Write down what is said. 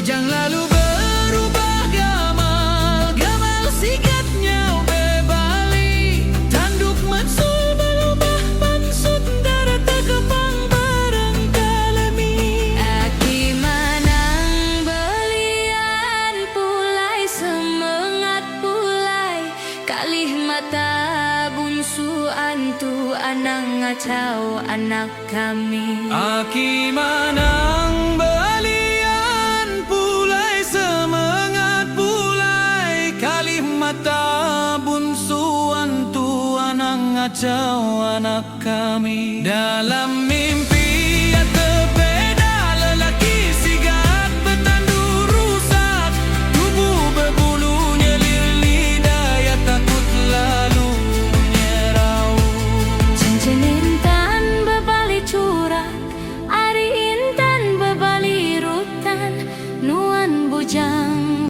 Kijang lalu berubah gamal, gamal sigat nyau bebali. Tanduk mansul belubah pansut darah tegepang berengka lemi. Aki Manang belian pulai, semengat pulai. Kalih mata bunsu antu, anang ngachau anak kami. Aki Manang belian pulai, semengat pulai. Kalih mata bunsu antu, anang ngachau anak kami. Dalam